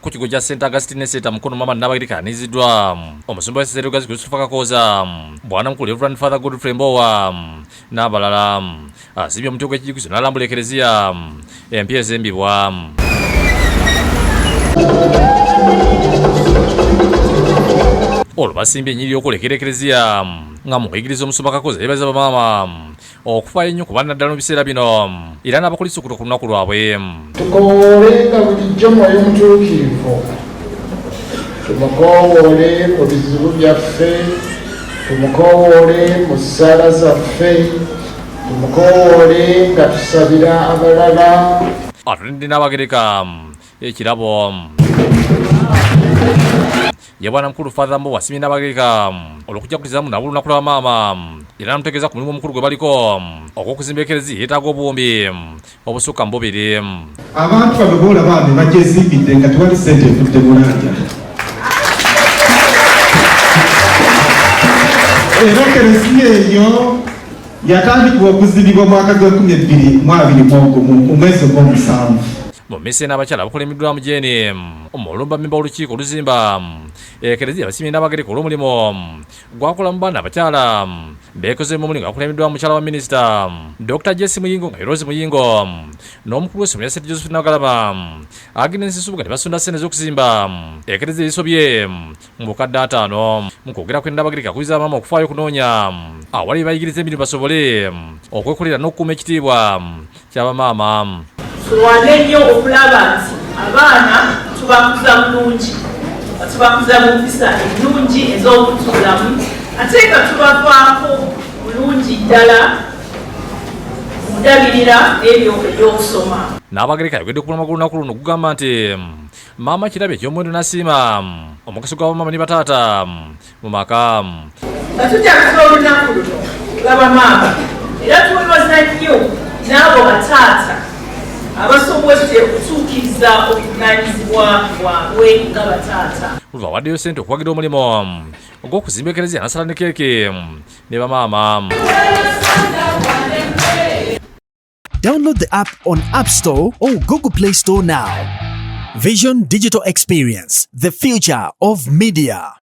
Ku kigo kya St Augustine ne St Mukono Mama Nnabagereka aniziddwa omusumba w'essaza Lugazi Christopher Kakooza, Bwanamukulu Reverend Father Godfrey Mbowa n'abalala. Asimbye omuti ogw'ekijjukizo n'alambula Ekereziya empya ezimbibwa. Olwo basimbye ennyiriri okwolekera Ekereziya nga mu kuyigiriza omusumba Kakooza yeebaza bamaama okufaayo ennyo ku baana naddala mu biseera bino era n'abakulisa okutuuka ku lunaku lwabwe. Tukowoolenga bulijjo Mwoyo Mutuukirivu, tumukowoole mu bizibu byaffe, tumukowoole mu ssaala zaffe, tumukowoole nga tusabira abalala. Atulindidde Nnaabagereka ekirabo. Ye bwana mukulu Father Mbowa asimye Nnaabagereka olw'okujja nabo olunaku lwa maama era n'amutegeeza ku mulimu omukulu gwe baliko ogw'okuzimba Ekereziya yeetaaga obuwumbi obusukka mu bubiri. Abantu bano boolaba be bagyezimbidde nga tewali ssente evudde Bulaaya. Era Kereziya eyo yatandikibwa okuzimbibwa mwaka gw'enkumi ebbiri mu abiri mu ogumu mu mwezi ogw'omusanvu. Mu mmisa eno abakyala abakulembeddwamu Jane Mulumba mmemba w'olukiiko oluzimba Ekereziya basimye Nnaabagereka olw'omulimu gwakola mu baana abakyala beekozeemu omulimu nga bakulembeddwamu mukyala wa minisita Dr. Jesse Muyingo nga ye Rose Muyingo n'omukulu w'essomero lya St Joseph Nagalama Agnes Nsubuga ne basonda ssente z'okuzimba Ekereziya ezisobye mu bukadde 50. Mu kwogera kwe Nnaabagereka akubiriza bamaama okufaayo okunoonya awali bayigiriza emirimu basobole okwekolera n'okukuuma ekitiibwa ky'abamaama. Tulwane nnyo okulaba nti abaana tubakuza bulungi, nga tubakuza mu mpisa ennungi ez'obuntubulamu, ate nga tubafaako bulungi ddala mu ndabirira n'ebyo eby'okusoma. Nnaabagereka ayogedde ku mulamwa gw'olunaku luno ogugamba nti maama kirabo eky'omuwendo n'asiima omugaso gwa bamaama ne bataata mu maka. Nga tujaguza olunaku luno lw'abamaama, era twebaza nnyo n'abo bataata abasobodde okutuukiriza obuvunaanyizibwa bwabwe nga bataata. Olwo awaddeyo ssente okuwagira omulimu ogw'okuzimba Ekereziya n'asala ne keeke ne bamaama. Download the app on App Store or Google Play Store now. Vision Digital Experience, the future of media.